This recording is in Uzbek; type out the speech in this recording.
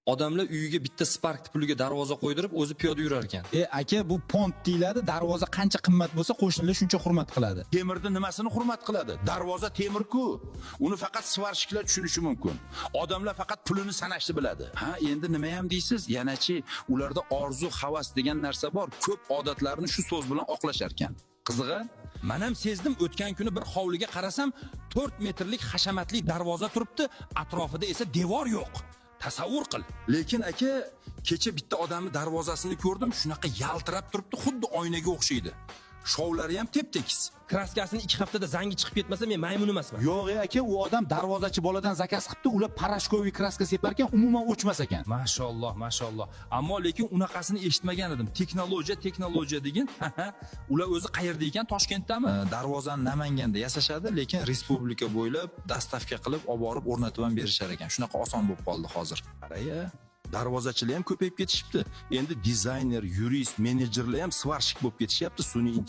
Odamlar uyiga bitta Spark puliga darvoza qo'ydirib, o'zi piyoda yurar ekan. E aka, bu pont deyiladi. Darvoza qancha qimmat bo'lsa, qo'shnilar shuncha hurmat qiladi. Temirni nimasini hurmat qiladi? Darvoza temir-ku. Uni faqat сварщик lar tushunishi mumkin. Odamlar faqat pulini sanashni biladi. Ha, endi nima ham deysiz? Yanachi ularda orzu, havas degan narsa bor. Ko'p odatlarni shu so'z bilan oqlashar ekan. Qizig'i, Men ham sezdim, o'tgan kuni bir hovliga qarasam, 4 metrlik hashamatli darvoza turibdi, atrofida esa devor yo'q. Tasavvur qil. Lekin aka, kecha bitta odamni darvozasini ko'rdim, shunaqa yaltirab turibdi, xuddi oynaga o'xshaydi. Shovlari ham tep-tekis. Kraskasini 2 haftada zangi chiqib ketmasa, men maymun emasman. Yo'q e aka, u odam darvozachi boladan zakaz qilibdi, ular порошковый краска separ ekan, umuman o'chmas ekan. Mashalloh, mashalloh. Ammo lekin unaqasini eshitmagan edim. Texnologiya, texnologiya degan. Ular o'zi qayerda ekan? Toshkentdami? Darvozani Namanganda yasashadi, lekin respublika bo'ylab доставка qilib olib borib o'rnatib ham berishar ekan. Shunaqa oson bo'lib qoldi hozir. Qaraya, darvozachilar ham ko'payib ketishibdi. Endi dizayner, yurist, menejerlar ham сварщик bo'lib ketishyapti, sun'iy